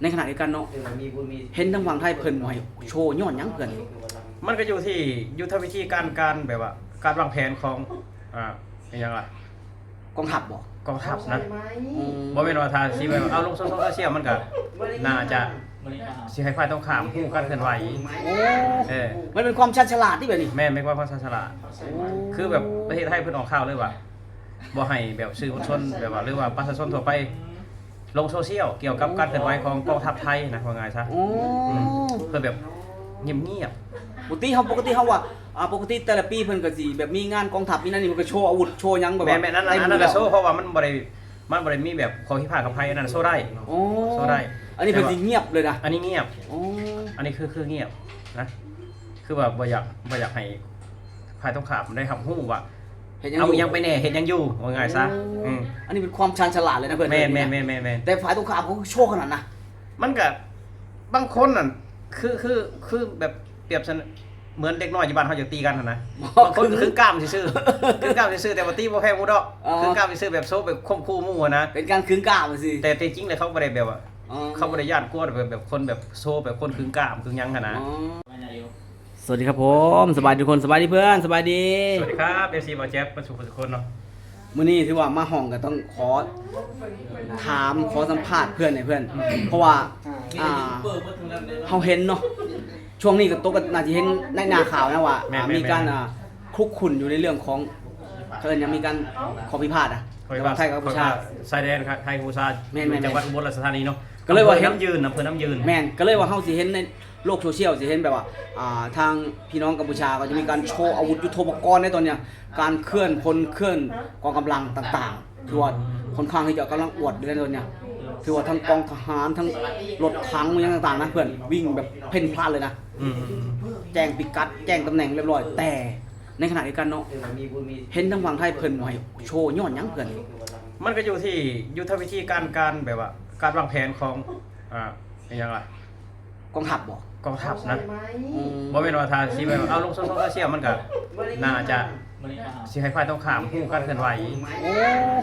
ໃນຂະນະດຽວກັນເນາະ ເຫັນທາງຝັ່ງໄທເພິ່ນບໍ່ໃຫ້ໂຊຍ້ອນຫຍັງເພິ່ນ? ມັນກໍຢູ່ທີ່ຍຸດທະວິທີການ ການແບບວ່າການວາງແຜນຂອງ ອ່າ ອີຫຍັງລະ ກອງທັບບໍ? ກອງທັບນະ ອືມ ບໍ່ແມ່ນວ່າຖ້າຊິແບບເອົາລົງໂຊຊຽວ ມັນກໍໜ້າຈະຊິໃຫ້ຝ່າຍຕົງຂ້າມຮູ້ການເຄື່ອນໄຫວ. ໂອ້ ເອີ ມັນເປັນຄວາມຊານສະຫຼາດຕິແບບນີ້. ແມ່ນ ແມ່ນຄວາມຊານສະຫຼາດ ໂອ້ ຄືແບບປະເທດໄທເພິ່ນອອກຂ່າວເລີຍວ່າ ບໍ່ໃຫ້ແບບສື່ມວນຊົນແບບວ່າ ຫຼືວ່າປະຊາຊົນທົ່ວໄປລົງໂຊຊຽວກ່ຽວກັບການເຄື່ອນໄຫວຂອງກອງທັບໄທນະ ວ່າງ່າຍຊະ. ໂອ້ ອືມ ເພື່ອແບບງຽບໆ. ປົກກະຕິເຮົາ ປົກກະຕິເຮົາວ່າ ອ່າ ປົກກະຕິແຕ່ລະປີເພິ່ນກໍຊິແບບມີງານກອງທັບ ມີນັ້ນນີ້ ເພິ່ນກໍໂຊອາວຸດໂຊຫຍັງແບບວ່າ ແມ່ນໆ ອັນນັ້ນກໍໂຊ ເພາະວ່າມັນບໍ່ໄດ້ ມັນບໍ່ໄດ້ມີແບບຂໍ້ພິພາດກັບໃຜ ອັນນັ້ນໂຊໄດ້. ໂອ້ ໂຊໄດ້ ອັນນີ້ເພິ່ນຊິງຽບເລີຍນະ ອັນນີ້ງຽບ. ໂອ້ ອັນນີ້ຄື ຄືງຽບນະ ຄືວ່າບໍ່ຢາກ ບໍ່ຢາກໃຫ້ຝ່າຍຕົງຂ້າມໄດ້ຮັບຮູ້ວ່າ ເຮັດຫຍັງຢູ່ ເອົາອີຫຍັງໄປແດ່ ເຮັດຫຍັງຢູ່ ວ່າງ່າຍຊະ. ໂອ້ ອືມ ອັນນີ້ເປັນຄວາມຊານສະຫຼາດເລີຍນະເພິ່ນ. ແມ່ນໆໆໆ ແຕ່ຝ່າຍຕົງຂ້າມເຂົາໂຊຂະໜາດນະ ມັນກະ ບາງຄົນນັ້ນ ຄື ຄື ຄືແບບປຽບຊັ້ນ ເໝືອນເດັກນ້ອຍຢູ່ບ້ານເຮົາຢາກຕີກັນຫັ້ນນະ. ບາງຄົນກໍຄືກ້າມຊື່ໆ ຄືກ້າມຊື່ໆ ແຕ່ວ່າຕີບໍ່ແພ້ງໝູ່ດອກ. ອໍ ຄືກ້າມຊື່ໆ ແບບໂຊ ແບບຂົ່ມຂູ່ໝູ່ຫັ້ນນະ ເປັນການຄືກ້າມຊື່ ແຕ່ ແຕ່ຈິງແລ້ວເຂົາບໍ່ໄດ້ແບບວ່າ ອໍ ເຂົາບໍ່ໄດ້ຢ້ານກົວແບບ ແບບຄົນແບບໂຊ ແບບຄົນຄືກ້າມຄືຫຍັງຫັ້ນນະ. ອໍ ສະຫວັດດີຄັບຜົມ ສະບາຍດີທຸກຄົນ ສະບາຍດີເພື່ອນ ສະບາຍດີ ສະຫວັດດີຄັບ ເອັຟຊີ ບ່າວແຈັບ ເບິດສູ່ທຸກຄົນເນາະ. ມື້ນີ້ຖືວ່າມາຫ້ອງກໍຕ້ອງຂໍຖາມ ຂໍສຳພາດເພື່ອນໃຫ້ເພື່ອນ ເພາະວ່າ ອ່າ ເຮົາເຫັນເນາະ ຊ່ວງນີ້ກໍຕົກ ກໍໜ້າຈະເຫັນໃນໜ້າຂ່າວນະວ່າ ແມ່ນໆໆ ມີການ ອ່າ ຄຸກຂຸ້ນຢູ່ໃນເລື່ອງຂອງ ເຂົາເອີ້ນຫຍັງ ມີການຂໍ້ພິພາດ ອ່າ ລະຫວ່າງໄທກັບກັມພູຊາ ຊາຍແດນໄທກັມພູຊາ ແມ່ນໆໆ ຢູ່ຈັງຫວັດອຸບົນລາຊະທານີເນາະ. ກໍເລີຍວ່າເຫັນ ອຳເພີນ້ຳຢືນ ອຳເພີນ້ຳຢືນ. ແມ່ນ ກໍເລີຍວ່າເຮົາຊິເຫັນໃນ ໂລກໂຊຊຽວຊິເຫັນແບບວ່າ ອ່າ ທາງພີ່ນ້ອງກັມພູຊາກໍຈະມີການໂຊອາວຸດຍຸດໂທປະກອນໃນຕອນເນີ້ຍ ການເຄື່ອນພົນ ເຄື່ອນກອງກຳລັງຕ່າງໆ ຖືວ່າຄ່ອນຂ້າງທີ່ຈະກຳລັງອວດຢູ່ໃນຕອນເນີ້ຍ ຖືວ່າທັງກອງທະຫານ ທັງລົດຖັງ ຫຍັງຕ່າງໆນະເພື່ອນ ວິ່ງແບບເພ່ນພລາດເລີຍນະ. ອືມ ແຈ້ງພິກັດ ແຈ້ງຕຳແໜ່ງຮຽບຮ້ອຍ ແຕ່ໃນຂະນະດຽວກັນເນາະ ເຫັນທາງຝັ່ງໄທເພິ່ນບໍ່ໃຫ້ໂຊຍ້ອນຫຍັງເພິ່ນ? ມັນກໍຢູ່ທີ່ຍຸດທະວິທີການ ການແບບວ່າການວາງແຜນຂອງ ອ່າ ອີຫຍັງລະ ກອງທັບບໍ? ກອງທັບນະ ອືມ ບໍ່ແມ່ນວ່າຖ້າຊິແບບເອົາລົງໂຊຊຽວ ມັນກໍໜ້າຈະຊິໃຫ້ຝ່າຍຕົງຂ້າມຮູ້ການເຄື່ອນໄຫວ. ໂອ້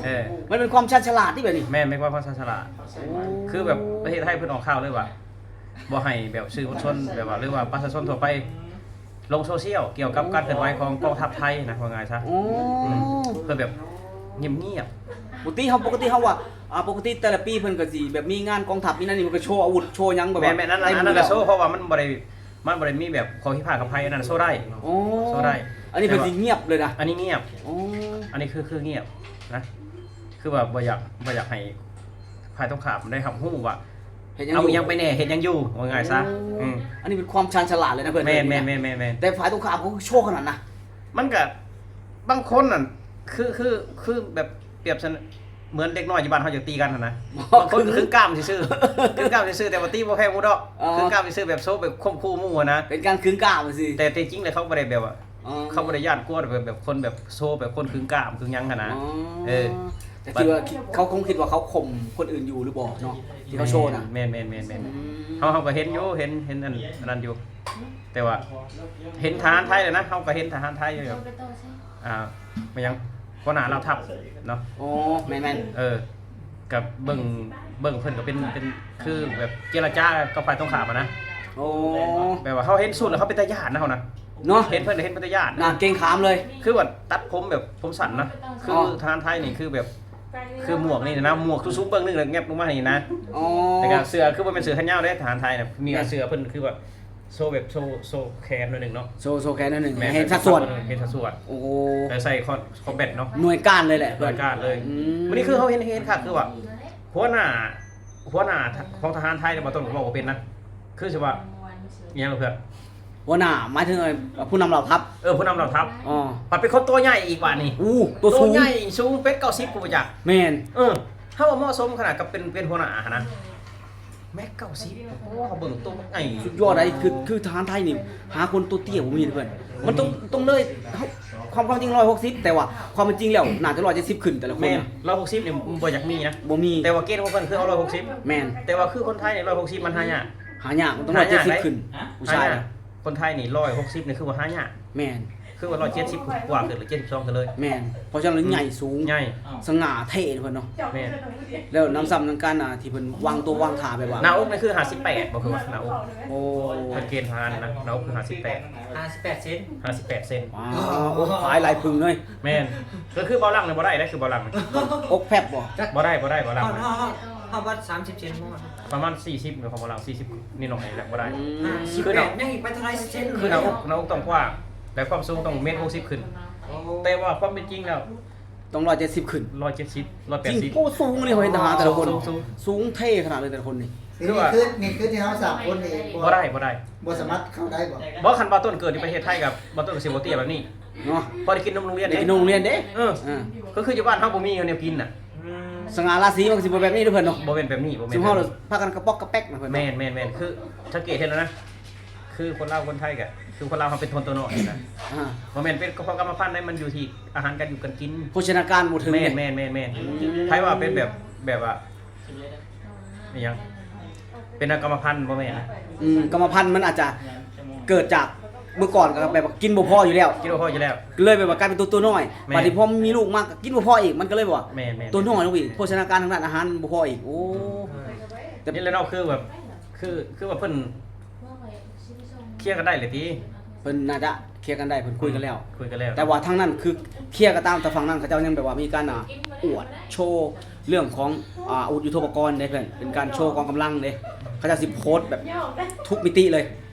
ເອີ ມັນເປັນຄວາມຊານສະຫຼາດຕິແບບນີ້. ແມ່ນ ແມ່ນຄວາມຊານສະຫຼາດ ໂອ້ ຄືແບບປະເທດໄທເພິ່ນອອກຂ່າວເລີຍວ່າ ບໍ່ໃຫ້ແບບສື່ມວນຊົນແບບວ່າ ຫຼືວ່າປະຊາຊົນທົ່ວໄປ ລົງໂຊຊຽວກ່ຽວກັບການເຄື່ອນໄຫວຂອງກອງທັບໄທນະ ວ່າງ່າຍຊະ. ໂອ້ ອືມ ເພື່ອແບບງຽບໆ. ປົກກະຕິເຮົາ ປົກກະຕິເຮົາວ່າ ອ່າ ປົກກະຕິແຕ່ລະປີເພິ່ນກໍຊິແບບມີງານກອງທັບ ມີນັ້ນນີ້ ເພິ່ນກໍໂຊອາວຸດໂຊຫຍັງແບບວ່າ ແມ່ນໆ ອັນນັ້ນ ອັນນັ້ນກໍໂຊ ເພາະວ່າມັນບໍ່ໄດ້ ມັນບໍ່ໄດ້ມີແບບຂໍ້ພິພາດກັບໃຜ ອັນນັ້ນໂຊໄດ້. ໂອ້ ໂຊໄດ້ ອັນນີ້ເພິ່ນຊິງຽບເລີຍນະ ອັນນີ້ງຽບ. ໂອ້ ອັນນີ້ຄື ຄືງຽບນະ ຄືວ່າບໍ່ຢາກ ບໍ່ຢາກໃຫ້ຝ່າຍຕົງຂ້າມໄດ້ຮັບຮູ້ວ່າ ເຮັດຫຍັງຢູ່ ເອົາອີຫຍັງໄປແດ່ ເຮັດຫຍັງຢູ່ ວ່າງ່າຍຊະ. ອືມ ອັນນີ້ເປັນຄວາມຊານສະຫຼາດເລີຍນະເພິ່ນ. ແມ່ນໆໆໆ ແຕ່ຝ່າຍຕົງຂ້າມເຂົາໂຊຂະໜາດນະ ມັນກະ ບາງຄົນນັ້ນ ຄື ຄື ຄືແບບປຽບຊັ້ນ ເໝືອນເດັກນ້ອຍຢູ່ບ້ານເຮົາຢາກຕີກັນຫັ້ນນະ. ບາງຄົນຄືກ້າມຊື່ໆ ຄືກ້າມຊື່ໆ ແຕ່ວ່າຕີບໍ່ແພ້ງໝູ່ດອກ. ອໍ ຄືກ້າມຊື່ໆ ແບບໂຊ ແບບຂົ່ມຂູ່ໝູ່ຫັ້ນນະ ເປັນການຄືກ້າມຊື່ ແຕ່ ແຕ່ຈິງແລ້ວເຂົາບໍ່ໄດ້ແບບວ່າ ອໍ ເຂົາບໍ່ໄດ້ຢ້ານກົວແບບ ແບບຄົນແບບໂຊ ແບບຄົນຄືກ້າມຄືຫຍັງຫັ້ນນະ. ອໍ ເອີ ແຕ່ຄິດວ່າ ເຂົາຄົງຄິດວ່າເຂົາຂົ່ມຄົນອື່ນຢູ່ຫຼືບໍ່ເນາະ ທີ່ເຂົາໂຊນະ. ແມ່ນໆໆໆ ອືມ ເຮົາ ເຮົາກໍເຫັນຢູ່ ເຫັນ ເຫັນອັນ ອັນນັ້ນຢູ່ ແຕ່ວ່າເຫັນທະຫານໄທແລ້ວນະ ເຮົາກໍເຫັນທະຫານໄທຢູ່ ອ່າ ແມ່ນຫຍັງ ຫົວໜ້າເຫຼົ່າທັບເນາະ. ໂອ້ ແມ່ນໆ ເອີ ກັບເບິ່ງ ເບິ່ງເພິ່ນກໍເປັນ ເປັນຄືແບບເຈລະຈາກັບຝ່າຍຕົງຂ້າມຫັ້ນນະ. ໂອ້ ແບບວ່າເຮົາເຫັນຊຸດແລ້ວເຮົາເປັນຕາຢ້ານນະ ເຮົານະເນາະ ເຫັນເພິ່ນເຫັນເປັນຕາຢ້ານ ໜ້າເກງຂາມເລີຍ ຄືວ່າຕັດຜົມແບບຜົມສັ້ນນະ. ຄື ອໍ ທະຫານໄທນີ້ຄືແບບ ຄືໝວກນີ້ນະ ໝວກສູງໆເບິ່ງໜຶ່ງແລ້ວແງບລົງມານີ້ນະ. ອໍ ແລ້ວກໍເສື້ອຄືບໍ່ແມ່ນເສື້ອແຂນຍາວເດ້ ທະຫານໄທນະ ມີ ແມ່ນ ເສື້ອເພິ່ນຄືວ່າ ໂຊແບບໂຊ ໂຊແຂນໜ້ອຍໜຶ່ງເນາະ. ໂຊ ໂຊແຂນໜ້ອຍໜຶ່ງ ແມ່ນ ເຫັນສັດສ່ວນ ເຫັນສັດສ່ວນ. ໂອ້ ແຕ່ໃສ່ຄອນ ຄອມແບັດເນາະ ໜ່ວຍການເລີຍແຫຼະ ໜ່ວຍການເລີຍ. ອືມ ມື້ນີ້ຄືເຮົາເຫັນ ເຫັນຄັກ ຄືວ່າຫົວໜ້າ ຫົວໜ້າຂອງທະຫານໄທນີ້ ບໍ່ຕ້ອງເວົ້າບໍ່ເປັນນະ ຄືຊິວ່າ ອີຫຍັງເພື່ອນ ຫົວໜ້າໝາຍເຖິງຜູ້ນຳເຫຼົ່າທັບ. ເອີ ຜູ້ນຳເຫຼົ່າທັບ. ອໍ ບັດເປັນຄົນຕົວໃຫຍ່ອີກບາດນີ້. ໂອ້ ຕົວສູງ ຕົວໃຫຍ່ສູງເປັດເກົ້າສິບ ຜູ້ຈັກ. ແມ່ນ ເອີ ເຮົາວ່າເໝາະສົມຂະໜາດກັບເປັນ ເປັນຫົວໜ້າຫັ້ນນະ. ແມັດເກົ້າສິບ ໂອ້ ເຮົາເບິ່ງໂຕໃຫຍ່ ສຸດຍອດໃດ໋. ຄື ຄືທະຫານໄທນີ້ ຫາຄົນຕົວເຕ້ຍບໍ່ມີເດ້ເພິ່ນ ມັນຕ້ອງ ອືມ ຕ້ອງເລີຍ ເຮົາ ຄວາມ ຄວາມຈິງ ຮ້ອຍຫົກສິບ ແຕ່ວ່າຄວາມເປັນຈິງແລ້ວໜ້າຈະ ຮ້ອຍເຈັດສິບ ຂຶ້ນແຕ່ລະຄົນ. ແມ່ນ ຮ້ອຍຫົກສິບນີ້ບໍ່ຢາກມີນະ ບໍ່ມີ ແຕ່ວ່າເກນຂອງເພິ່ນຄືເອົາຮ້ອຍຫົກສິບ. ແມ່ນ ແຕ່ວ່າຄືຄົນໄທນີ້ ຮ້ອຍຫົກສິບມັນຫາຍາກ ຫາຍາກ ມັນຕ້ອງ ຫາຍາກ ຮ້ອຍເຈັດສິບ ເດ້ ຂຶ້ນ ຜູ້ຊາຍນະ. ຄົນໄທນີ້ ຮ້ອຍຫົກສິບນີ້ຄືວ່າຫາຍາກ. ແມ່ນ ຄືວ່າຮ້ອຍເຈັດສິບກວ່າຂຶ້ນ ຫຼື ເຈັດສິບສອງຂຶ້ນເລີຍ. ແມ່ນ ເພາະສະນັ້ນເພິ່ນໃຫຍ່ສູງ ໃຫຍ່ ສະຫງ່າເທ່ເພິ່ນເນາະ. ແມ່ນ ແລ້ວນຳຊ້ຳນຳກັນ ອ່າ ທີ່ເພິ່ນວາງຕົວວາງທ່າແບບວ່າ ໜ້າອົກນີ້ຄືຫ້າສິບແປດບໍ່ ຄືວ່າໜ້າອົກ? ໂອ້ ເພິ່ນເກນທະຫານນະ ໜ້າອົກຄືຫ້າສິບແປດ ຫ້າສິບແປດເຊັນ ຫ້າສິບແປດເຊັນ. ວ້າວ ໂອ້ ຂາຍຫຼາຍປຶ້ງເລີຍ. ແມ່ນ ກໍຄືເບົາຫຼັງນີ້ບໍ່ໄດ້ເດ້ ຄືເບົາຫຼັງນີ້ ອົກແຟບບໍ່? ບໍ່ໄດ້ ບໍ່ໄດ້ ເບົາຫຼັງ ຮອດ ຮອດ ຮອດ ຮອດວັດສາມສິບເຊັນບໍ່? ປະມານສີ່ສິບ ຂອງເບົາຫຼັງ ສີ່ສິບ ນິດໜ້ອຍແຫຼະ ບໍ່ໄດ້. ອືມ ຄືໜ້າອົກ ຍັງອີກໄປເທົ່າໃດເຊັນ? ຄືໜ້າອົກ ໜ້າອົກຕ້ອງກວ້າງ ແລະ ຄວາມສູງຕ້ອງເມັດຫົກສິບຂຶ້ນ. ໂອ້ ແຕ່ວ່າຄວາມເປັນຈິງແລ້ວ ຕ້ອງຮ້ອຍເຈັດສິບຂຶ້ນ ຮ້ອຍເຈັດສິບ ຮ້ອຍແປດສິບ. ໂອ້ ສູງນີ້ ເຮົາເຫັນທະຫານແຕ່ລະຄົນ ສູງ ສູງເທ່ຂະໜາດເລີຍແຕ່ລະຄົນນີ້. ຄືວ່າ ນີ້ຄື ນີ້ຄືທີ່ເຮົາສາມຄົນນີ້ ບໍ່ໄດ້ ບໍ່ໄດ້ ບໍ່ສາມາດເຂົ້າໄດ້ບໍ່? ບໍ່ ຄັນບ່າວຕົ້ນເກີດຢູ່ປະເທດໄທ ກັບບ່າວຕົ້ນກໍຊິບໍ່ເຕ້ຍແບບນີ້ເນາະ. ພໍໄດ້ກິນນົມໂຮງຮຽນເດ້ ໄດ້ກິນນົມໂຮງຮຽນເດ້. ເອີ ເອີ ກໍຄືຢູ່ບ້ານເຮົາບໍ່ມີແນວກິນນະ. ອືມ ສະຫງ່າລາສີມັນກໍຊິບໍ່ແບບນີ້ເດ້ເພິ່ນເນາະ. ບໍ່ແມ່ນແບບນີ້ ບໍ່ແມ່ນ. ຊຸມເຮົາ ແບບນີ້ ພາກັນກະປອກກະແປກນະເພິ່ນເນາະ. ແມ່ນ ແມ່ນ ແມ່ນ ຄືສັງເກດເຫັນແລ້ວນະ ຄືຄົນລາວຄົນໄທກະ ຄືຄົນລາວເຮົາເປັນຄົນຕົວນ້ອຍນະ. ອ່າ ບໍ່ແມ່ນເປັນເພາະກຳມະພັນໃດ ມັນຢູ່ທີ່ອາຫານການຢູ່ການກິນ ໂພຊະນາການບໍ່ເຖິງ. ແມ່ນ ເດ້ ແມ່ນ ແມ່ນ ອືມ ໃຜວ່າເປັນແບບ ແບບວ່າ ອີຫຍັງ ເປັນກຳມະພັນບໍ່ແມ່ນນະ. ອືມ ກຳມະພັນມັນອາດຈະເກີດຈາກເມື່ອກ່ອນກໍແບບວ່າກິນບໍ່ພໍຢູ່ແລ້ວ ກິນບໍ່ພໍຢູ່ແລ້ວ ກໍເລີຍແບບວ່າກາຍເປັນຕົວ ຕົວນ້ອຍ. ແມ່ນ ບາດນີ້ພໍມີລູກມາກໍກິນບໍ່ພໍອີກ ມັນກໍເລີຍແບບວ່າ ແມ່ນ ແມ່ນ ຕົວນ້ອຍລົງໄປອີກ ໂພຊະນາການທາງດ້ານອາຫານບໍ່ພໍອີກ. ໂອ້ ແຕ່ນີ້ແຫຼະເນາະ ຄືແບບ ຄື ຄືວ່າເພິ່ນ ເຄຍກັນໄດ້ແຫຼະຕິ. ເພິ່ນໜ້າຈະເຄຍກັນໄດ້ ເພິ່ນຄຸຍກັນແລ້ວ ອືມ ຄຸຍກັນແລ້ວ. ແຕ່ວ່າທາງນັ້ນຄືເຄຍກໍຕາມ ແຕ່ຝັ່ງນັ້ນເຂົາເຈົ້າຍັງແບບວ່າມີການ ອ່າ ອວດໂຊເລື່ອງຂອງ ອ່າ ອາວຸດຍຸດໂທປະກອນເດ້ເພິ່ນ ເປັນການໂຊກອງກຳລັງເດ້. ເຂົາເຈົ້າຊິໂພສແບບທຸກມິຕິເລີຍ.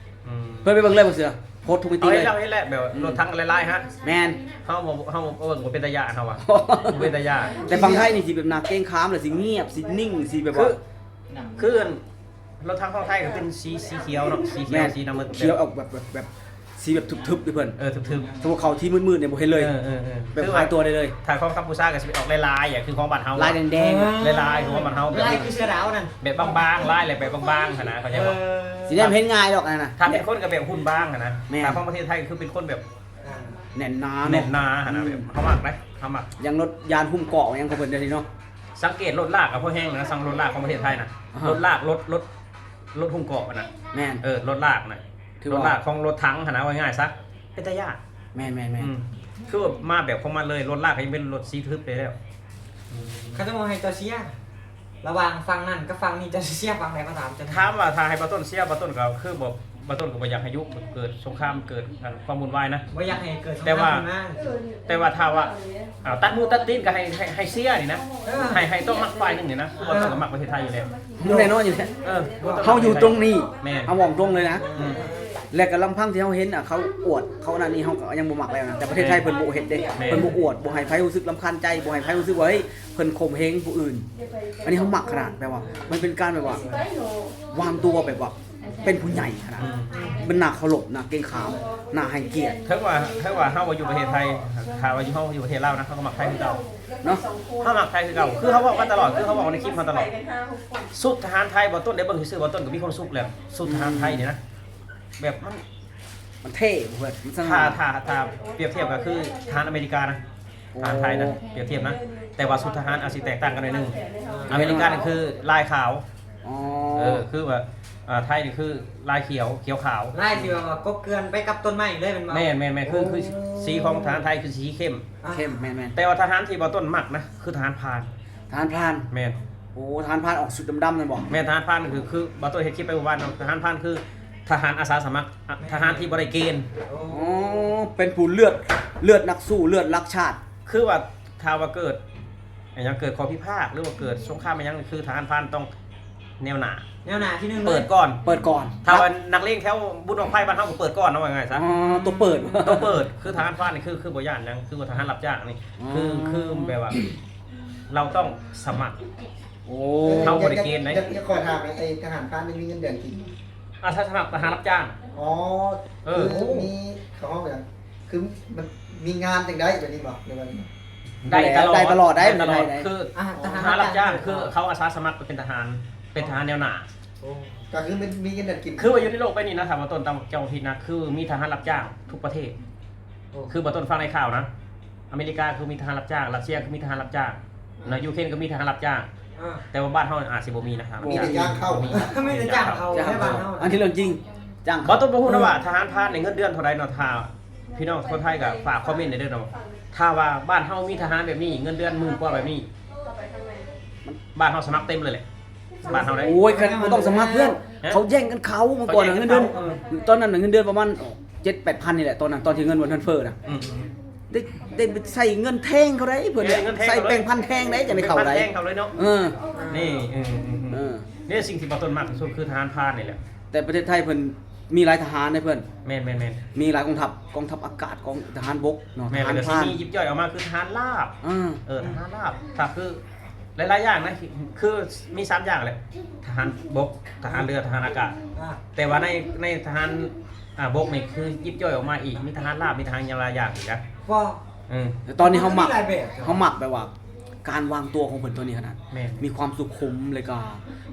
ອືມ ເພິ່ນໄປເບິ່ງເລີຍ ບໍ່ເຊື່ອ ໂພສທຸກມິຕິເລີຍ. ເອົາ ເຫັນແລ້ວ ເຫັນແລ້ວ ແບບ ອືມ ລົດຖັງຫຼາຍໆ ຮະ. ແມ່ນ ເຮົາບໍ່ ເຮົາບໍ່ ເອີ ບໍ່ເປັນຕາຢ້ານ ເຮົາວ່າ ບໍ່ເປັນຕາຢ້ານ. ແຕ່ຝັ່ງໄທນີ້ຊິແບບໜ້າເກງຂາມ ແລ້ວຊິງຽບ ຊິນິ່ງ ຊິແບບວ່າ ຄື ຄືອັນ ລົດຖັງຂອງໄທກໍເປັນສີ ສີຂຽວເນາະ ສີຂຽວ ແມ່ນ ສີນ້ຳເງິນ ຂຽວອອກແບບ ແບບ ແບບສີແບບທຶບໆ ເດ້ເພິ່ນ. ເອີ ທຶບໆ ສົມມຸດເຂົ້າທີ່ມືດໆ ນີ້ບໍ່ເຫັນເລີຍ. ເອີ ເອີ ເອີ ແບບຫາຍຕົວໄດ້ເລີຍ. ຖ້າຂອງກັມພູຊາກໍຊິອອກລາຍໆ ຄືຂອງບ້ານເຮົາ ລາຍແດງໆ ລາຍໆ ຄືຂອງບ້ານເຮົາ ແບບ ລາຍຄືເສືອດາວນັ້ນ ແບບບາງໆ ລາຍແຫຼະ ແບບບາງໆ ຫັ້ນນະ ເຂົ້າໃຈບໍ່? ເອີ ຊິແນມເຫັນງ່າຍດອກຫັ້ນນະ. ຖ້າເປັນຄົນກໍແບບຫຸ່ນບາງຫັ້ນນະ. ແມ່ນ ຖ້າຂອງປະເທດໄທກໍຄືເປັນຄົນແບບ ອ່າ ແໜ້ນໜາເນາະ ແໜ້ນໜາຫັ້ນນະ. ອືມ ແບບເຮົາມັກເດ້ ເຮົາມັກ ຢ່າງລົດ ຢານຫຸ້ມເກາະຫຍັງຂອງເພິ່ນຈັ່ງຊີ້ເນາະ. ສັງເກດລົດລາກກໍພໍແຮງນະ ສັງລົດລາກຂອງປະເທດໄທນະ. ອ່າຮະ ລົດລາກ ລົດ ລົດ ລົດຫຸ້ມເກາະນະ. ແມ່ນ ເອີ ລົດລາກນະ ຖືວ່າ ລົດລາກຂອງລົດຖັງຫັ້ນນະ ເວົ້າງ່າຍຊະ ເປັນຕາຢ້ານ. ແມ່ນໆໆ ອືມ ຄືວ່າມາແບບຂອງມັນເລີຍ ລົດລາກກໍຍັງເປັນລົດສີທຶບໄດ້ແລ້ວ. ເຂົາຈະບໍ່ໃຫ້ເຈົ້າເຊຍ ລະຫວ່າງຝັ່ງນັ້ນກັບຝັ່ງນີ້ ເຈົ້າຊິເຊຍຝັ່ງໃດ ເຂົາຖາມເຈົ້າ. ຖາມວ່າຖ້າໃຫ້ບ່າວຕົ້ນເຊຍ ບ່າວຕົ້ນກໍຄືບໍ່ ບ່າວຕົ້ນກໍບໍ່ຢາກໃຫ້ຍຸກເກີດສົງຄາມ ເກີດ ອັນ ຄວາມວຸ່ນວາຍນະ ບໍ່ຢາກໃຫ້ເກີດສົງຄາມຂຶ້ນມາ. ແຕ່ວ່າ ແຕ່ວ່າຖ້າວ່າ ອ່າ ຕັດໝູຕັດຕີນກໍໃຫ້ ໃຫ້ ໃຫ້ເຊຍນີ້ນະ. ເອີ ໃຫ້ ໃຫ້ຕ້ອງມັກຝ່າຍໜຶ່ງນີ້ນະ. ເອີ ບໍ່ຕ້ອງມັກປະເທດໄທຢູ່ແລ້ວ ແນ່ນອນຢູ່ແລ້ວ. ເອີ ເຮົາຢູ່ຕົງນີ້ ແມ່ນ ເຮົາເວົ້າຕົງເລີຍນະ. ອືມ ແລະກໍລຳພັງທີ່ເຮົາເຫັນ ອ່າ ເຂົາອວດ ເຂົາອັນນັ້ນນີ້ ເຮົາກໍຍັງບໍ່ມັກແລ້ວນະ. ແຕ່ປະເທດໄທ ແມ່ນ ເພິ່ນບໍ່ເຮັດເດ້ ແມ່ນ ເພິ່ນບໍ່ອວດ ບໍ່ໃຫ້ໃຜຮູ້ສຶກລຳຄານໃຈ ບໍ່ໃຫ້ໃຜຮູ້ສຶກວ່າ ເຮີ້ຍ ເພິ່ນຂົ່ມເຫງຜູ້ອື່ນ. ອັນນີ້ເຮົາມັກຂະໜາດ ແບບວ່າມັນເປັນການແບບວ່າວາງຕົວແບບວ່າ ເປັນຜູ້ໃຫຍ່ຂະໜາດ ອືມ ມັນໜ້າເຄົາລົບ ໜ້າເກງຂາມ ໜ້າໃຫ້ກຽດ. ເຖິງວ່າ ເຖິງວ່າເຮົາບໍ່ຢູ່ປະເທດໄທ ຖ້າວ່າຢູ່ ເຮົາຢູ່ປະເທດລາວນະ ເຮົາກໍມັກໄທຄືເກົ່າເນາະ. ເຮົາມັກໄທຄືເກົ່າ ຄືເຮົາເວົ້າກັນຕະຫຼອດ ຄືເຮົາເວົ້າໃນຄລິບເຮົາຕະຫຼອດ. ຊຸດທະຫານໄທ ບ່າວຕົ້ນໄດ້ເບິ່ງຊື່ໆ ບ່າວຕົ້ນກໍມີຄວາມສຸກແລ້ວ ຊຸດທະຫານໄທນີ້ນະ. ອືມ ແບບມັນ ມັນເທ່ເວີ້ຍ ມັນສະຫງ່າ. ຖ້າ ຖ້າ ຖ້າປຽບທຽບກໍຄືທະຫານອາເມລິການະ. ໂອ້ ທະຫານໄທນະ ປຽບທຽບນະ ແຕ່ວ່າຊຸດທະຫານອາດຊິແຕກຕ່າງກັນໜ້ອຍໜຶ່ງ. ອາເມລິການີ້ຄືລາຍຂາວ. ອໍ ເອີ ຄືວ່າ ອ່າ ໄທນີ້ຄືລາຍຂຽວ ຂຽວຂາວ ລາຍທີ່ວ່າກົບເກື່ອນໄປກັບຕົ້ນໄມ້ເລີຍແມ່ນບໍ່? ແມ່ນໆໆ ຄື ໂອ້ ຄືສີຂອງທະຫານໄທຄືສີເຂັ້ມ. ອ່າ ເຂັ້ມ ແມ່ນໆ. ແຕ່ວ່າທະຫານທີ່ບ່າວຕົ້ນມັກນະ ຄືທະຫານພານ. ທະຫານພານ ແມ່ນ. ໂອ້ ທະຫານພານອອກຊຸດດຳໆ ນັ້ນບໍ່? ແມ່ນ ທະຫານພານຄື ຄືບ່າວຕົ້ນເຮັດຄລິບໄປມື້ວານ ທະຫານພານຄືທະຫານອາສາສະໝັກ ທະຫານທີ່ບໍ່ໄດ້ເກນ. ອໍ ເປັນຜູ້ເລືອດ ເລືອດນັກສູ້ ເລືອດລັກຊາດ. ຄືວ່າຖ້າວ່າເກີດ ອີຫຍັງ ເກີດຂໍ້ພິພາດ ຫຼືວ່າເກີດສົງຄາມອີຫຍັງ ຄືທະຫານພານຕ້ອງແນວໜ້າ ແນວໜ້າທີໜຶ່ງເລີຍ ເປີດກ່ອນ ເປີດກ່ອນ. ຖ້າວ່ານັກເລງແຖວບຸນບັ້ງໄຟບ້ານເຮົາກໍເປີດກ່ອນ ເອົາວ່າງ່າຍຊະ. ອໍ ຕົວເປີດ ຕົວເປີດ. ຄືທະຫານພານນີ້ ຄື ຄືບໍ່ຢ້ານຫຍັງ ຄືວ່າທະຫານຮັບຈ້າງນີ້. ອໍ ຄື ຄືແບບວ່າ ເຮົາຕ້ອງສະໝັກ. ໂອ້ ເຮົາບໍ່ໄດ້ເກນເດ້. ຢາກ ຢາກ ຢາກຂໍຖາມ ໄອ້ທະຫານພານນີ້ມີເງິນເດືອນກິນ? ອາສາສະໝັກທະຫານຮັບຈ້າງ. ອໍ ເອີ ຄືມີ ເຂົາເວົ້າຫຍັງ ຄືມັນມີງານຈັ່ງໃດແບບນີ້ບໍ່ ຫຼືວ່າ ໄດ້ຕະຫຼອດ ໄດ້ຕະຫຼອດ ໄດ້ຕະຫຼອດ. ຄື ອ່າ ທະຫານ ທະຫານຮັບຈ້າງ ຮັບຈ້າງ ຄືເຂົາອາສາສະໝັກໄປເປັນທະຫານ ເປັນທະຫານແນວໜ້າ. ໂອ້ ກໍຄືມັນມີເງິນເດືອນກິນ. ຄືວ່າຢູ່ໃນໂລກໃບນີ້ນະ ຖ້າວ່າຕົ້ນຕາມເຈົ້າຄິດນະ ຄືມີທະຫານຮັບຈ້າງທຸກປະເທດ. ໂອ້ ຄືບ່າວຕົ້ນຟັງໃນຂ່າວນະ ອາເມລິກາຄືມີທະຫານຮັບຈ້າງ ຣັດເຊຍຄືມີທະຫານຮັບຈ້າງນະ ຢູເຄຣນກໍມີທະຫານຮັບຈ້າງ. ອ່າ ແຕ່ວ່າບ້ານເຮົາອາດຊິບໍ່ມີນະ ທະຫານຮັບຈ້າງ. ມີແຕ່ຈ້າງເຂົ້າ ມີແຕ່ຈ້າງເຂົ້າ ແຕ່ບ້ານເຮົາ ອັນນີ້ເລື່ອງຈິງ. ຈ້າງ ບ່າວຕົ້ນບໍ່ຮູ້ນະວ່າທະຫານພານນີ້ເງິນເດືອນເທົ່າໃດເນາະ ຖ້າ ພີ່ນ້ອງຄົນໄທກໍຝາກຄອມເມັນໄດ້ເດີເນາະ ຖ້າວ່າບ້ານເຮົາມີທະຫານແບບນີ້ ເງິນເດືອນໝື່ນກວ່າແບບນີ້ ບ້ານເຮົາສະໝັກເຕັມເລີຍແຫຼະ ບ້ານເຮົາໄດ໋. ໂອ້ຍ ຄັນບໍ່ຕ້ອງສະໝັກເພື່ອນ ຮະ ເຂົາແຍ່ງກັນເຂົາ. ເມື່ອກ່ອນນະ ເງິນເດືອນ ເຂົາແຍ່ງກັນເຂົາ ເອີ ຕອນນັ້ນນະເງິນເດືອນປະມານເຈັດແປດພັນນີ້ແຫຼະ ຕອນນັ້ນ ຕອນທີ່ເງິນມັນເງິນເຟີ້ນະ ອືມ ໄດ້ ໄດ້ໃຊ້ເງິນແທງເຂົາໄດ໋ເພິ່ນ ໃຊ້ເງິນແທງເຂົາເລີຍ ໃຊ້ແປ້ງພັນແທງໄດ໋ ຈັ່ງໄດ້ເຂົ້າໄດ໋ ແທງເຂົາເລີຍເນາະ. ເອີ ນີ້ ເອີ ເອີ ເອີ ນີ້ສິ່ງທີ່ບໍ່ຕົ້ນມັກທີ່ສຸດຄືທະຫານພານນີ້ແຫຼະ. ແຕ່ປະເທດໄທເພິ່ນມີຫຼາຍທະຫານເດ້ເພິ່ນ. ແມ່ນໆໆ ມີຫຼາຍກອງທັບ ກອງທັບອາກາດ ກອງ ທະຫານບົກເນາະ. ແມ່ນ ທະຫານພານ ແລ້ວກໍຊິມີຢິບຍ່ອຍອອກມາຄືທະຫານລາບ. ເອີ ທະຫານລາບ ຖ້າຄືຫຼາຍໆຢ່າງນະ ຄືມີສາມຢ່າງແຫຼະ ທະຫານບົກ ທະຫານເຮືອ ທະຫານອາກາດ. ອາ ແຕ່ວ່າໃນ ໃນທະຫານ ອ່າ ບົກນີ້ຄືຢິບຍ່ອຍອອກມາອີກ ມີທະຫານລາບ ມີທະຫານຢ່າງຫຼາຍຢ່າງອີກນະ. ບໍ່ ເອີ ແຕ່ຕອນນີ້ເຮົາມັກ ເຮົາມັກແບບວ່າການວາງຕົວຂອງເພິ່ນຕອນນີ້ຂະໜາດ ແມ່ນ ມີຄວາມສຸຂຸມ ແລ້ວກໍ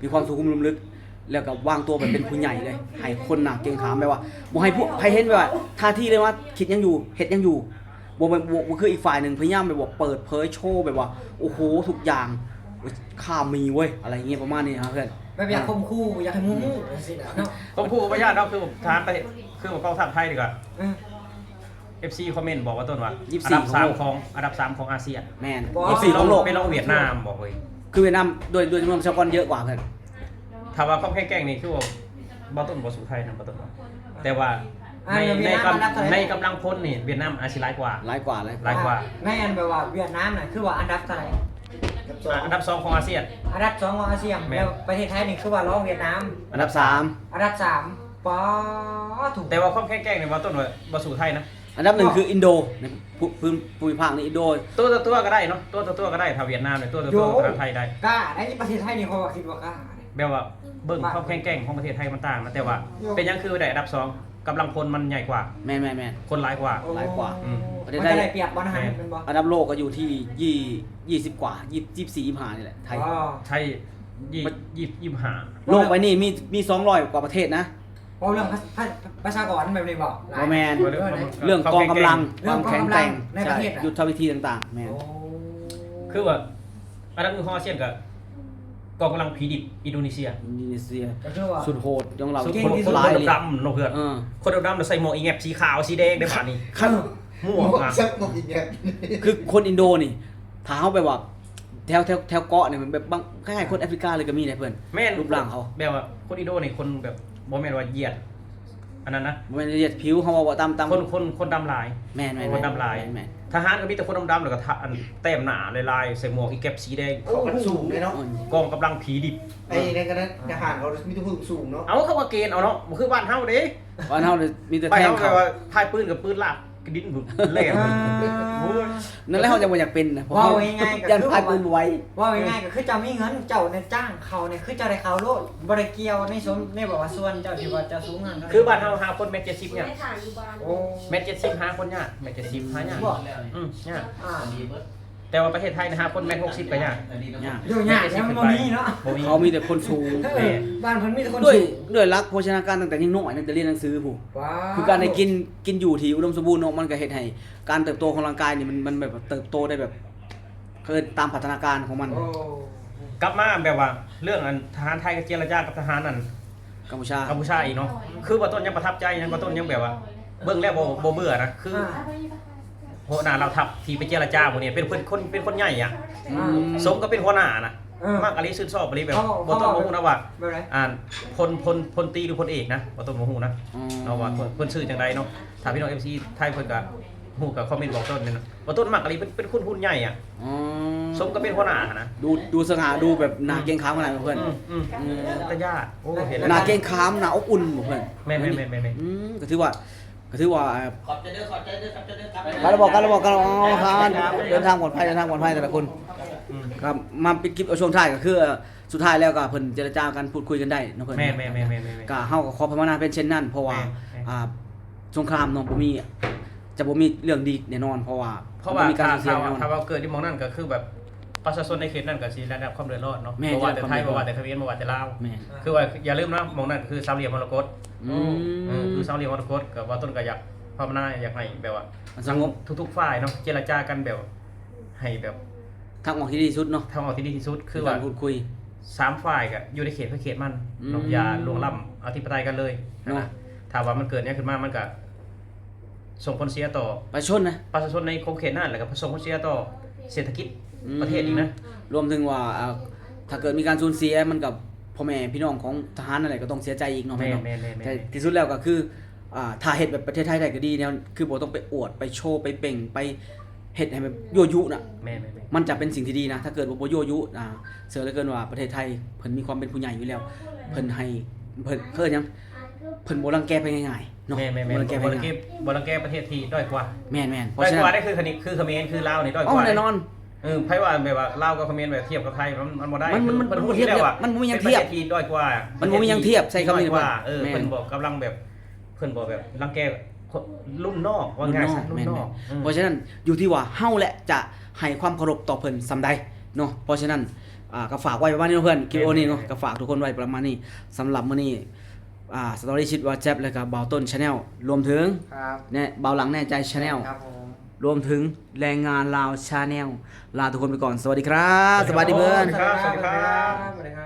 ມີຄວາມສຸຂຸມລຸ່ມເລິກ ແລ້ວກໍວາງຕົວແບບເປັນຜູ້ໃຫຍ່ເລີຍ ໃຫ້ຄົນໜ້າເກງຂາມ ແບບວ່າບໍ່ໃຫ້ຜູ້ໃຜເຫັນ ແບບວ່າທ່າທີເລີຍວ່າຄິດຫຍັງຢູ່ ເຮັດຫຍັງຢູ່ ບໍ່ແມ່ນ ບໍ່ ບໍ່ຄືອີກຝ່າຍໜຶ່ງພະຍາຍາມແບບວ່າເປີດເຜີຍໂຊ ແບບວ່າ ໂອ້ໂຫ ທຸກຢ່າງ ໂອ້ຍ ຂ້າມີເວີຍ ອະໄລເງຍ ປະມານນີ້ນະເພື່ອນ. ແບບຢາກຂົ່ມຂູ່ ຢາກໃຫ້ໝູ່ຮູ້ຈັ່ງຊີ້ນະເນາະ. ຂົ່ມຂູ່ບໍ່ຢ້ານເນາະ ຄືທະຫານປະເທດ ຄືກອງທັບໄທນີ້ກໍ ເອີ ເອັຟຊີຄອມເມັນບອກວ່າຕົ້ນວ່າ ຍີ່ສິບສີ່ ອັນດັບສາມຂອງ ຂອງໂລກ ອັນດັບສາມຂອງອາຊຽນ. ແມ່ນ ອໍ ຍີ່ສິບສີ່ຂອງໂລກ ເປັນລອງຫວຽດນາມບໍເຮີຍ. ຄືຫວຽດນາມໂດຍ ໂດຍຈຳນວນປະຊາກອນເຍອະກວ່າເພິ່ນ. ຖ້າວ່າຄວາມແຂງແກ່ງນີ້ຄືວ່າບໍ່ຕົ້ນບໍ່ສູ້ໄທນຳ ບໍ່ຕົ້ນ. ແຕ່ວ່າ ອ່າ ໃນ ໃນກຳ ໃນກຳລັງພົນນີ້ຫວຽດນາມອາດຊິຫຼາຍກວ່າ ຫຼາຍກວ່າ ຫຼາຍກວ່າ ຫຼາຍກວ່າ. ໃນອັນແບບວ່າຫວຽດນາມນະ ຄືວ່າອັນດັບເທົ່າໃດ? ອັນດັບສອງຂອງອາຊຽນ. ອັນດັບສອງຂອງອາຊຽນ. ແມ່ນ ແລ້ວປະເທດໄທນີ້ຄືວ່າລອງຫວຽດນາມ. ອັນດັບສາມ. ອັນດັບສາມ. ປາໂທ້ ແຕ່ວ່າຄວາມແຂງແກ່ງນີ້ບໍ່ຕົ້ນວ່າບໍ່ສູ້ໄທນະ. ອັນດັບໜຶ່ງຄືອິນໂດ ໃນພູ ພູ ພູມິພາກນີ້ອິນໂດ ຕົວຕໍ່ຕົວກໍໄດ້ເນາະ ຕົວຕໍ່ຕົວກໍໄດ້. ຖ້າຫວຽດນາມນີ້ຕົວຕໍ່ຕົວກັບໄທໄດ້. ກ້າໄດ໋ ປະເທດໄທນີ້ ເພາະວ່າຄິດວ່າກ້າ ແບບວ່າເບິ່ງຄວາມແຂງແກ່ງຂອງປະເທດໄທມັນຕ່າງນະ ແຕ່ວ່າເປັນຫຍັງຄືໄດ້ອັນດັບສອງ ກຳລັງພົນມັນໃຫຍ່ກວ່າ. ແມ່ນໆໆ ຄົນຫຼາຍກວ່າ ຫຼາຍກວ່າ. ອືມ ປະເທດໄທໄດ້ປຽບບໍ່ນະ ແມ່ນບໍ່? ອັນດັບໂລກກໍຢູ່ທີ່ ຍີ່ສິບກວ່າ ຍີ່ສິບສີ່ ຍີ່ສິບຫ້ານີ້ແຫຼະ ໄທ. ໄທ ຍີ່ສິບຫ້າ. ໂລກໃບນີ້ມີ ມີສອງຮ້ອຍກວ່າປະເທດນະ. ເວົ້າເລື່ອງປະ ປະ ປະຊາກອນແບບນີ້ບໍ່? ບໍ່ແມ່ນ ເລື່ອງກອງກຳລັງ ຄວາມແຂງແກ່ງ ໃນປະເທດ ຍຸດທະວິທີຕ່າງໆ. ແມ່ນ ຄືວ່າ ອັນດັບໜຶ່ງຂອງອາຊຽນກໍກອງກຳລັງຜີດິບ ອິນໂດເນເຊຍ. ອິນໂດເນເຊຍ ກໍຄືວ່າສຸດໂຫດຂອງລາວ ຄົນ ຄົນດຳໆເນາະເພື່ອນ. ເອີ ຄົນດຳໆໃສ່ໝວກອີແງບສີຂາວສີແດງໄດ້ບາດນີ້ ໝວກ ໝວກ ອະ ໝວກອີແງບ. ຄືຄົນອິນໂດນີ້ ຖ້າເຮົາແບບວ່າ ແຖວ ແຖວ ແຖວເກາະນີ້ມັນແບບບາງ ຄ້າຍໆຄົນແອຟຣິກາເລີຍກໍມີໄດ໋ເພື່ອນ. ແມ່ນ ຮູບຮ່າງເຂົາ ແບບວ່າຄົນອິນໂດນີ້ຄົນແບບ ບໍ່ແມ່ນວ່າຢຽດອັນນັ້ນນະ ບໍ່ແມ່ນຢຽດຜິວ ເຮົາເວົ້າຕາມ ຕາມ ຄົນ ຄົນ ຄົນດຳຫຼາຍ. ແມ່ນໆໆ ຄົນດຳຫຼາຍ. ແມ່ນໆ ທະຫານກໍມີແຕ່ຄົນດຳໆ ແລ້ວກໍ ອັນ ແຕ້ມໜ້າຫຼາຍໆ ໃສ່ໝວກອີແກັບສີແດງ. ເຂົາກໍສູງເດ້ເນາະ ກອງກຳລັງຜີດິບ. ໄອ້ນັ້ນກໍທະຫານເຂົາມີແຕ່ຜູ້ສູງເນາະ. ເອົາ ເຂົາກໍເກນເອົາເນາະ ບໍ່ຄືບ້ານເຮົາເດ້. ບ້ານເຮົານີ້ມີແຕ່ແທງເຂົາ ພາຍປືນກັບປືນລາກ ກະດິນແລ່ນ. ອ່າ ໂອ້ຍ ນັ້ນແຫຼະ ເຮົາຈັ່ງບໍ່ຢາກເປັນນະ ເພາະເຮົາຢ້ານພາຍປືນບໍ່ໄຫວ. ເວົ້າງ່າຍໆກໍຄືເຈົ້າມີເງິນ ເຈົ້ານີ້ຈ້າງເຂົານີ້ ຄືເຈົ້າໄດ້ເຂົ້າໂລດ ບໍ່ໄດ້ກ່ຽວໃນສົມ ໃນແບບວ່າສ່ວນເຈົ້າທີ່ວ່າເຈົ້າສູງຫັ້ນ. ຄືບ້ານເຮົາຫ້າຄົນແມັດເຈັດສິບຍາກ. ໂອ້ ແມັດເຈັດສິບຫ້າຄົນຍາກ ແມັດເຈັດສິບຫ້າຍາກ. ອືມ ຍາກ. ອ່າ ແຕ່ວ່າປະເທດໄທນີ້ຫ້າຄົນແມັດຫົກສິບກໍຍາກ. ຍາກ ໂດຍຍາກ ແລ້ວມັນບໍ່ມີເນາະ ບໍ່ມີ ເຂົາມີແຕ່ຄົນສູງ. ເອີ ແມ່ນ ບ້ານເພິ່ນມີແຕ່ຄົນສູງ. ດ້ວຍ ດ້ວຍຫຼັກໂພຊະນາການຕັ້ງແຕ່ຍັງນ້ອຍ ຕັ້ງແຕ່ຮຽນໜັງສືພຸ້ນ. ຄືການໄດ້ກິນ ກິນຢູ່ທີ່ອຸດົມສົມບູນເນາະ ມັນກໍເຮັດໃຫ້ການເຕີບໂຕຂອງຮ່າງກາຍນີ້ ມັນ ມັນແບບວ່າເຕີບໂຕໄດ້ແບບ ເອີ້ນຕາມພັດທະນາການຂອງມັນ. ໂອ້ ກັບມາແບບວ່າເລື່ອງອັນທະຫານໄທກໍເຈລະຈາກັບທະຫານອັນກຳປູຊາ ກຳປູຊາອີກເນາະ. ຄືວ່າຕົ້ນຍັງປະທັບໃຈ ຍັງວ່າຕົ້ນຍັງແບບວ່າເບິ່ງແລ້ວບໍ່ ບໍ່ເບື່ອນະ ຄື ອ່າ ຫົວໜ້າເຫຼົ່າທັບທີ່ໄປເຈລະຈາມື້ນີ້ເປັນ ເປັນຄົນ ເປັນຄົນໃຫຍ່ອະ. ອືມ ສົມກັບເປັນຫົວໜ້ານະ. ເອີ ມັກອີ່ຫຼີ ຊື່ນຊອບອີ່ຫຼີ ແບບ ເອີ ບໍ່ຕ້ອງມາຮູ້ນະວ່າ ແບບໃດ ອ່າ ພົນ ພົນ ພົນຕີ ຫຼື ພົນເອກນະ ບໍ່ຕ້ອງມາຮູ້ນະ. ອືມ ເນາະວ່າເພິ່ນ ເພິ່ນຊື່ຈັ່ງໃດເນາະ. ຖ້າພີ່ນ້ອງເອັຟຊີໄທເພິ່ນກໍຮູ້ກໍຄອມເມັນບອກຕົ້ນແມ່ນນະ ວ່າຕົ້ນມັກອີ່ຫຼີ ເປັນ ເປັນຄົນຮຸ່ນໃຫຍ່ອະ. ອໍ ສົມກັບເປັນຫົວໜ້າຫັ້ນນະ ດູ ດູສະຫງ່າ ດູແບບໜ້າເກງຂາມຂະໜາດເພິ່ນ. ອືມ ອືມ ອືມ ຕາຍາດ. ໂອ້ ເຫັນແລ້ວໜ້າເກງຂາມ ໜ້າອົບອຸ່ນບໍ່ເພິ່ນ? ແມ່ນໆໆໆ ອືມ ກໍຖືວ່າ ກໍຖືວ່າ ຂອບໃຈເດີ ຂອບໃຈເດີ ຂອບໃຈເດີ ກັນແລ້ວບໍ່ ກັນແລ້ວບໍ່ ກັນແລ້ວບໍ່. ເອົາ ເດີນທາງປອດໄພ ເດີນທາງປອດໄພແຕ່ລະຄົນ. ອືມ ກໍມາປິດຄລິບເອົາຊ່ວງທ້າຍ ກໍຄື ເອ່ອ ສຸດທ້າຍແລ້ວກໍເພິ່ນເຈລະຈາກັນ ພູດຄຸຍກັນໄດ້ເນາະເພິ່ນ. ແມ່ນໆໆໆ ກໍເຮົາກໍຂໍພາວະນາເປັນເຊັ່ນນັ້ນ ເພາະວ່າ ແມ່ນໆ ອ່າ ສົງຄາມເນາະ ບໍ່ມີ ຈະບໍ່ມີເລື່ອງດີແນ່ນອນ ເພາະວ່າ ເພາະວ່າ ມັນບໍ່ມີການ ຖ້າ ສູນເສຍແນ່ນອນ. ຖ້າ ຖ້າເວົ້າເກີດຢູ່ໝ່ອງນັ້ນ ກໍຄືແບບປະຊາຊົນໃນເຂດນັ້ນກໍຊິໄດ້ຮັບຄວາມເດືອດຮ້ອນເນາະ. ແມ່ນ ບໍ່ວ່າແຕ່ໄທ ບໍ່ວ່າແຕ່ຂະເໝນ ບໍ່ວ່າແຕ່ລາວ. ແມ່ນ ຄືວ່າຢ່າລືມນະ ໝ່ອງນັ້ນກໍຄືສາມຫຼ່ຽມມໍລະກົດ. ອືມ ເອີ ຄືສາມຫຼ່ຽມມໍລະກົດ ກໍວ່າຕົ້ນກໍຢາກພາວະນາ ຢາກໃຫ້ແບບວ່າ ສະຫງົບ ທັງທຸກໆຝ່າຍເນາະ ເຈລະຈາກັນແບບ ໃຫ້ແບບ ທາງອອກທີ່ດີທີ່ສຸດເນາະ ທາງອອກທີ່ດີທີ່ສຸດ ຄືວ່າ ການພູດຄຸຍ ສາມຝ່າຍກໍຢູ່ໃນເຂດໃຜເຂດມັນເນາະ. ອືມ ຢ່າລ່ວງລ້ຳອະທິປະໄຕກັນເລີຍເນາະ. ນະ ຖ້າວ່າມັນເກີດຫຍັງຂຶ້ນມາ ມັນກໍ ສົ່ງຜົນເສຍຕໍ່ ປະຊາຊົນນະ ປະຊາຊົນໃນຂົງເຂດນັ້ນ ແລ້ວກໍສົ່ງຜົນເສຍຕໍ່ເສດຖະກິດ ອືມ ປະເທດອີກນະ ລວມເຖິງວ່າ ອ່າ ຖ້າເກີດມີການສູນເສຍ ມັນກໍພໍ່ແມ່ພີ່ນ້ອງຂອງທະຫານນັ້ນແຫຼະກໍຕ້ອງເສຍໃຈອີກເນາະ ແມ່ນ ແມ່ນ ແມ່ນ ແມ່ນ ແມ່ນ ແຕ່ທີ່ສຸດແລ້ວກໍຄື ອ່າ ຖ້າເຮັດແບບປະເທດໄທໄດ້ກໍດີແນວ ຄືບໍ່ຕ້ອງໄປອວດ ໄປໂຊ ໄປເປັ່ງ ໄປເຮັດໃຫ້ແບບ ອືມ ຍົວະຍຸນະ ແມ່ນໆໆ ມັນຈະເປັນສິ່ງທີ່ດີນະ ຖ້າເກີດວ່າບໍ່ຍົວະຍຸ ອ່າ ເຊື່ອເຫຼືອເກີນວ່າປະເທດໄທເພິ່ນມີຄວາມເປັນຜູ້ໃຫຍ່ຢູ່ແລ້ວ ເພິ່ນໃຫ້ ເພິ່ນ ເອີ້ນຫຍັງ ເພິ່ນບໍ່ລັງແກໃຜງ່າຍໆເນາະ ແມ່ນໆໆ ບໍ່ລັງແກໃຜງ່າຍໆ ບໍ່ລັງແກ ບໍ່ລັງແກປະເທດທີ່ດ້ອຍກວ່າ ແມ່ນໆ ເພາະ ດ້ອຍກວ່າ ສະນັ້ນ ໄດ້ ຄື ຄືຂະເໝນ ຄືລາວນີ້ດ້ອຍກວ່າ ອໍ ແນ່ນອນ ເອີ ໃຜວ່າແບບວ່າລາວກັບຂະເໝນແບບທຽບກັບໄທ ມັນ ມັນບໍ່ໄດ້ ມັນ ມັນ ເພິ່ນ ມັນ ເພິ່ນຮູ້ຢູ່ແລ້ວວ່າ ມັນບໍ່ມີຫຍັງທຽບ ເປັນປະເທດທີ່ດ້ອຍກວ່າ ມັນບໍ່ມີຫຍັງທຽບ ໃຊ້ຄຳນີ້ດີກວ່າ ເອີ ແມ່ນ ເພິ່ນບໍ່ກຳລັງແບບ ເພິ່ນບໍ່ແບບລັງແກຄົນລຸ້ນນ້ອງ ວ່າງ່າຍຊະ ລຸ້ນນ້ອງ ລຸ້ນນ້ອງ ເອີ ເພາະສະນັ້ນ ຢູ່ທີ່ວ່າເຮົາແຫຼະຈະໃຫ້ຄວາມເຄົາລົບຕໍ່ເພິ່ນສ່ຳໃດເນາະ ເພາະສະນັ້ນ ອ່າ ກໍຝາກໄວ້ປະມານນີ້ເນາະເພື່ອນ ຄລິບວິດີໂອນີ້ເນາະ ແມ່ນໆໆ ກໍຝາກທຸກຄົນໄວ້ປະມານນີ້ ສຳລັບມື້ນີ້ ອ່າ ສະຕໍຣີຊິດ ວາແຊັບ ແລ້ວກໍບ່າວຕົ້ນ Channel ລວມເຖິງ ແນະ ບ່າວຫຼັງແນ່ໃຈ Channel ລວມເຖິງແຮງງານລາວ Channel ລາທຸກຄົນໄປກ່ອນ ສະຫວັດດີຄັບ ສະຫວັດດີເພື່ອນ ສະຫວັດດີຄັບ ສະຫວັດດີຄັບ